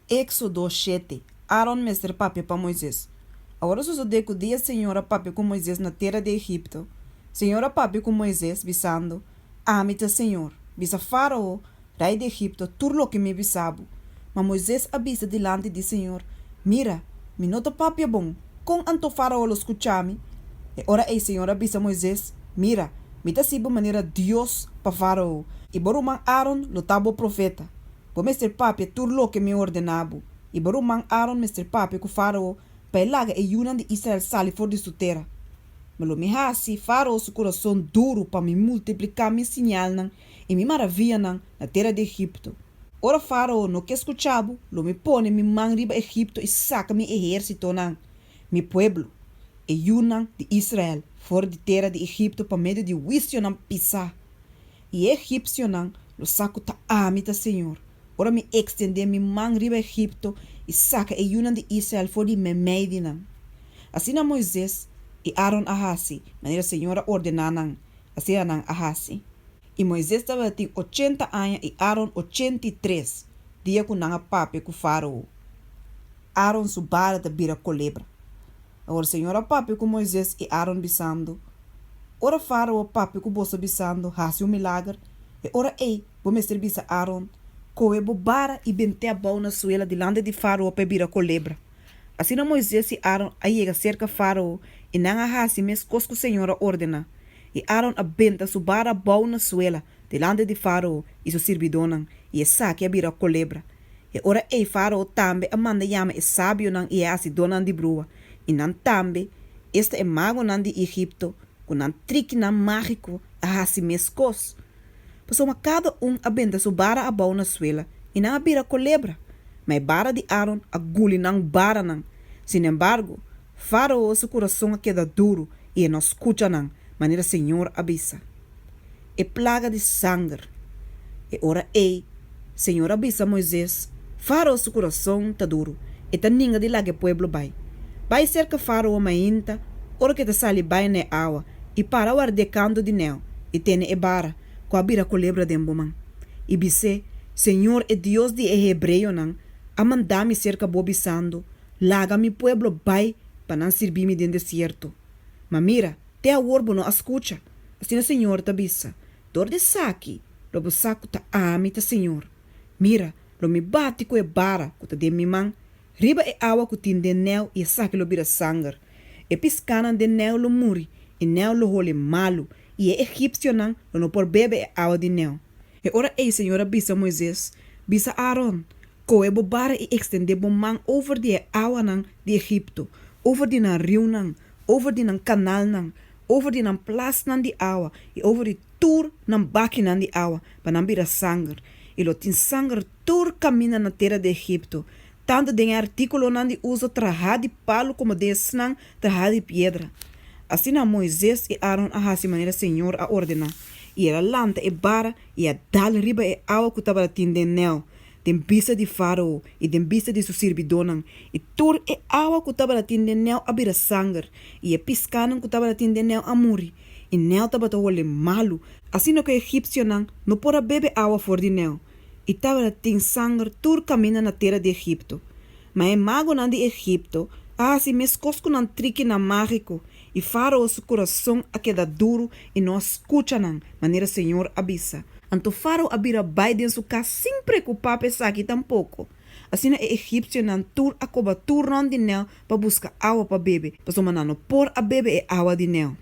Éksodo shete, Aaron mester papia pa Moises. Awor a sosodé ku dia Señor a papia ku Moises na tera di Egipto, Señor a papia ku Moises, bisando, Ami ta Señor. Bisa Fárao, rei di Egipto, tur loke mi bisa bo. Ma Moises a bisa dilanti di Señor, Mira, mi no ta papia bon, kon anto Fárao lo skucha mi? E ora ei Señor a bisa Moises, Mira, mi ta hasi bo manera Dios pa Fárao, i bo ruman Aaron lo ta bo profeta. Bo mester papia tur loke mi ordená bo, i bo ruman Aaron mester papia ku Fárao pa e laga e yunan di Israel sali for di su tera. Ma lo mi hasi Fárao su kurason duru pa mi multipliká mi siñalnan i mi maravianan na tera di Egipto. Ora Fárao no ke skucha bo, lo mi pone mi man riba Egipto i saka mi ehérsitonan, mi pueblo, e yunan di Israel, for di tera di Egipto pa medio di huisionan pisá. I e egipsionan lo sa ku ta ami ta señor, ora mi ekstendé mi man riba Egipto i saka e yunan di Israel for di meimei di nan. Asina Moises i Aaron a hasi, manera señor a ordená nan, asina nan a hasi. I Moises tabatin ochenta aña i Aaron 83, dia ku nan a papia ku Fárao. Aaron su bara ta bira kolebra. Awor señor a papia ku Moises i Aaron bisando, Ora Fárao papia ku boso bisando, Hasi un milager, e ora ei bo mester bisa Aaron, Kohe bo bara i bent'é abou na suela dilanti di Fárao pa e bira kolebra. Asina Moises i Aaron a yega serka Fárao i nan a hasi meskos ku señor a ordená. I Aaron a benta su bara abou na suela dilanti di Fárao i su sirbidónan, i esaki a bira kolebra. E ora ei Fárao tambe a manda yama e sabionan i e hasidónan di brua, i nan tambe, esta e magonan di Egipto, ku nan trikinan mágiko a hasi meskos. Pasobra kada un a benta su bara abou na suela, i nan a bira kolebra, ma e bara di Aaron a guli nan baranan. Sinembargo, Fárao su kurason a keda duru i e no skucha nan, manera señor a bisa. E plaga di sanger. E ora ei, señor a bisa Moises, Fárao su kurason ta duru, e ta ninga di laga e pueblo bai. Bai serka Fárao mainta ora ku e ta sali bai na e awa i para ward'é kantu di nèu i tene e bara ku a bira kolebra den bo man. I bis'é, Señor, e Dios di e hebreonan, a manda mi serka bo bisando, Laga mi pueblo bai pa nan sirbi mi den desierto. Ma mira, te awor bo no a skucha. Asina Señor ta bisa, Dor di esaki lo bo sa ku ta ami ta Señor. Mira, lo mi bati ku e bara ku ta den mi man riba e awa ku tin den nèu i esaki lo bira sanger. E piskánan den nèu lo muri i nèu lo hole malu i e egipsionan lo no por bebe e awa di nèu. E ora ei Señor a bisa Moises, Bisa Aaron, Kohe bo bara i ekstendé bo man over di e awanan di Egipto, over di nan riunan, over di nan kanalnan, over di nan plasnan di awa i over di tur nan bakinan di awa, pa nan bira sanger. I lo tin sanger tur kaminda na tera di Egipto, tantu den e artíkulonan di uso trahá di palu komo den esnan trahá di piedra. Asina Moises i Aaron a hasi manera señor a ordená, i el a lanta e bara i a dal riba e awa ku tabatin den Nel, den bista di Fárao i den bista di su sirbidónan, i tur e awa ku tabatin den Nel a bira sanger, i e piskánan ku tabatin den Nel a muri, i Nel tabata hole malu, asina ku e egipsionan no por a bebe awa for di Nel, i tabatin sanger tur kaminda na tera di Egipto. Ma e magonan di Egipto a hasi meskos ku nan trikinan mágiko, i Fárao su kurason a keda duru i no a skucha nan, manera señor a bisa. Anto Fárao a bira bai den su kas sin preokupá pa esaki tampoko. Asina e egipsionan tur a koba tur rònt di Nel pa buska awa pa bebe, pasobra nan no por a bebe e awa di Nel.